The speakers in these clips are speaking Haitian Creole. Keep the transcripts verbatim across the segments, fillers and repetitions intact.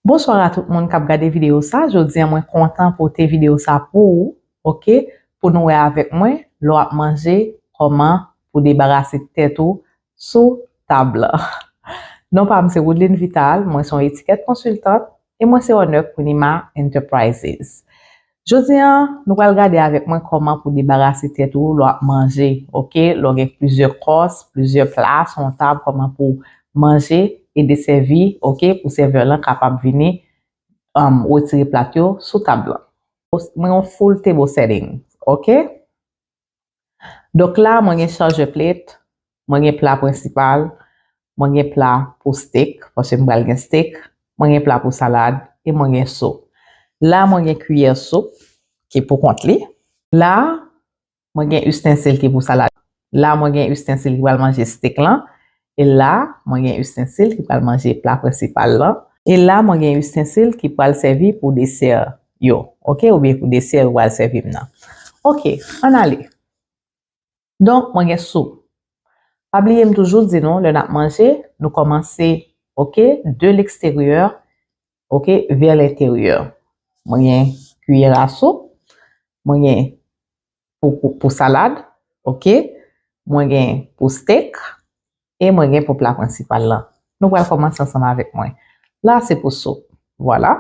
Bonswa a tout moun k ap gade videyo sa. Jodi a, mwen kontan pote videyo sa pou ou, oke? Pou nou wè avèk mwen, lè w ap manje, kòman pou debarase tèt ou sou tab la. Non pa m se Woodline Vital, mwen se yon etiquette consultant e mwen se owner Kunima Enterprises. Jodi a, nou pral gade avèk mwen kòman pou debarase tèt ou lè w ap manje, oke? Lè w gen plizyè kòs, plizyè pla sou yon tab, kòman pou manje e desèvi, oke? Pou sèvè lan kapab vini, um, retire plat yo sou tab lan. Mwen yon full table setting, oke? Donk la, mwen gen chargeur plate, mwen gen pla prensipal, mwen gen pla pou steak, paske m pral gen steak, mwen gen pla pou salad, e mwen gen soup. La, mwen gen kiyè soup ki pou kont li. La, mwen gen istensil ki pou salad. La, mwen gen istensil ki pral manje steak lan. E la, mwen gen istensil ki pral manje pla prensipal lan. E la, mwen gen istensil ki pral sèvi pou desè yo. Oke, oubyen pou desè yo pral sèvi m nan. Oke, ann ale. Donk, mwen gen soup. Pa bliye m toujou di nou, lè n ap manje, nou kòmanse, oke, de l'extérieur, oke, vers l'intérieur. Mwen gen kiyè a soup, mwen gen pou, pou, pou salad, oke, mwen gen pou steak, e mwen gen pou pla prensipal lan. Nou pral kòmanse ansanm avèk mwen. La, se pou soup. Vwala.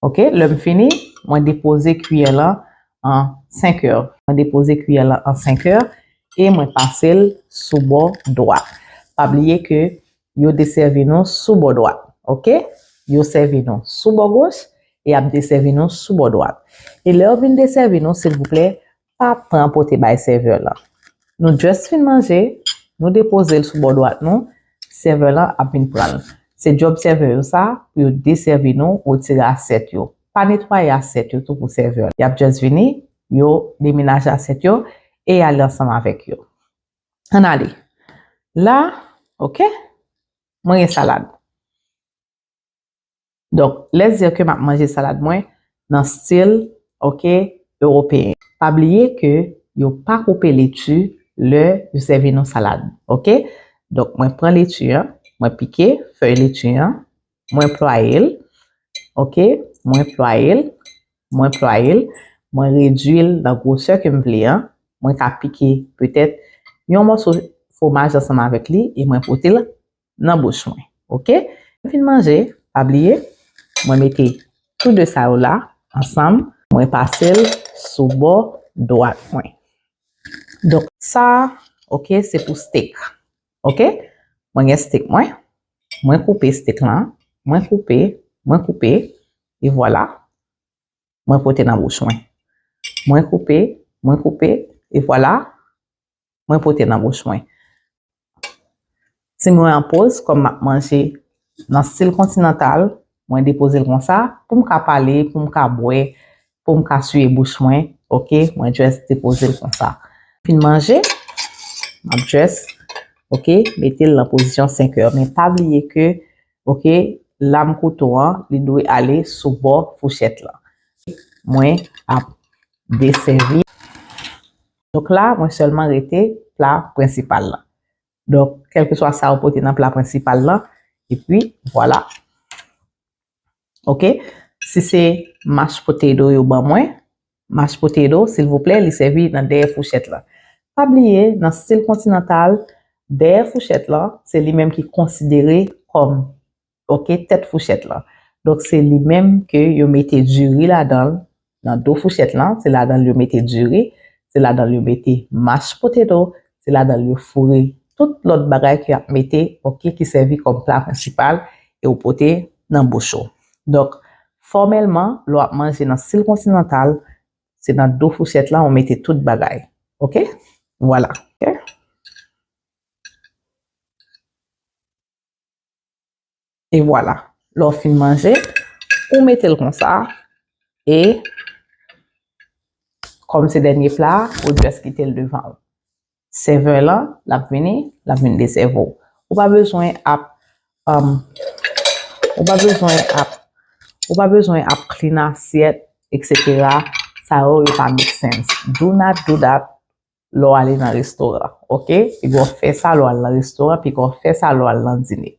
Oke, lè m fini, mwen depoze kiyè lan an senkè. Mwen depoze kiyè lan an senkè e mwen pase l sou bò dwat. Pa bliye ke yo desèvi nou sou bò dwat, oke? Yo sèvi nou sou bò goch e y ap desèvi nou sou bò dwat. E lè yo vin desèvi nou, silvouplè, pa pran pote bay sèvè lan. Nou just fin manje, nou depoze l sou bò dwat nou, sèvè lan ap vin pran l. Se djòb sèvè yo sa, pou yo desèvi nou, retire asyèt yo. Pa netwaye asyèt yo tou pou sèvè. Y ap just vini, yo demenaje asyèt yo, e y ale ansanm avèk yo. Ann ale. La, oke, mwen gen salad. Donk, let's dire ke m ap manje salad mwen nan stil, oke, ewopeyen. Pa bliye ke yo pa koupe leti lè yo sèvi nou salad, oke? Donk, mwen pran leti an, mwen pike fèy leti an, mwen plwaye l, oke? Mwen plwaye l, mwen plwaye l, mwen redui l nan gwosè ke m vle an, mwen ka pike petèt yon mòso fwomaj ansanm avèk li e mwen pote l nan bouch mwen. Oke? Mwen fin manje, pa bliye, mwen mete tou de sa yo la ansanm, mwen pase l sou bò dwat mwen. Donk, sa, oke, se pou steak. Oke? Mwen gen steak mwen, mwen koupe steak lan, mwen koupe, mwen koupe, e vwala, mwen pote nan bouch mwen. Mwen koupe, mwen koupe, e vwala, mwen pote nan bouch mwen. Ti mwen an poz, kòm m ap manje nan stil kontinantal, mwen depoze l konsa, pou m ka pale, pou m ka bwè, pou m ka siye bouch mwen, oke, mwen just depoze l konsa. Fin manje, m ap just, oke, mete l nan pozisyon senkè. Men pa bliye ke, oke, lam kouto an, li dwe ale sou bò fouchèt lan. Mwen ap desèvi. Donk la, mwen sèlman rete pla prensipal lan. Donk, kèlkeswa sa ou pote nan pla prensipal lan, epi vwala. Oke? Si se mashed potato yo ban mwen, mashed potato, silvouplè, li sèvi nan dèyè fouchèt lan. Pa bliye, nan stil kontinantal, dèyè fouchèt lan, se li menm ki konsidere kòm, oke, tèt fouchèt lan. Donk, se li menm ke yo mete diri ladan l, nan do fouchèt lan, se ladan l yo mete diri, se ladan l yo mete mashed potato, se ladan l yo foure tout lòt bagay ke y ap mete, oke, ki sèvi kòm pla prensipal e ou pote nan bouch ou. Donk, fòmèlman, lè w ap manje nan stil kontinantal, se nan do fouchèt lan ou mete tout bagay. Oke? Vwala. Oke? E vwala. Lè w fin manje, ou mete l konsa, e kòm se dènye pla, ou just kite l devan w. Sèvè lan, l ap vini, l ap vin desèvi w. Ou pa bezwen ap, um, ou pa bezwen ap, ou pa bezwen ap clean asyèt, et cetera. Sa yo, yo pa make sense. Do not do that. lè w ale nan restoran, oke? Piga w fè sa lè w al nan restoran, piga w fè sa lè w al nan dine.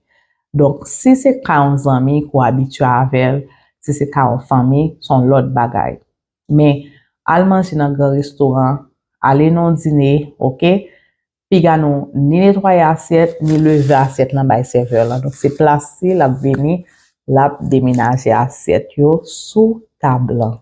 Donk, si se ka yon zanmi ke w abitye avè l, si se ka yon fanmi, se yon lòt bagay. Men, al manje nan gran restoran, ale nan yon dine, oke? Piga nou ni netwaye asyèt, ni leve asyèt lan bay sèvè lan. Donk, se plas li, l ap vini, l ap demenaje asyèt yo sou tab lan.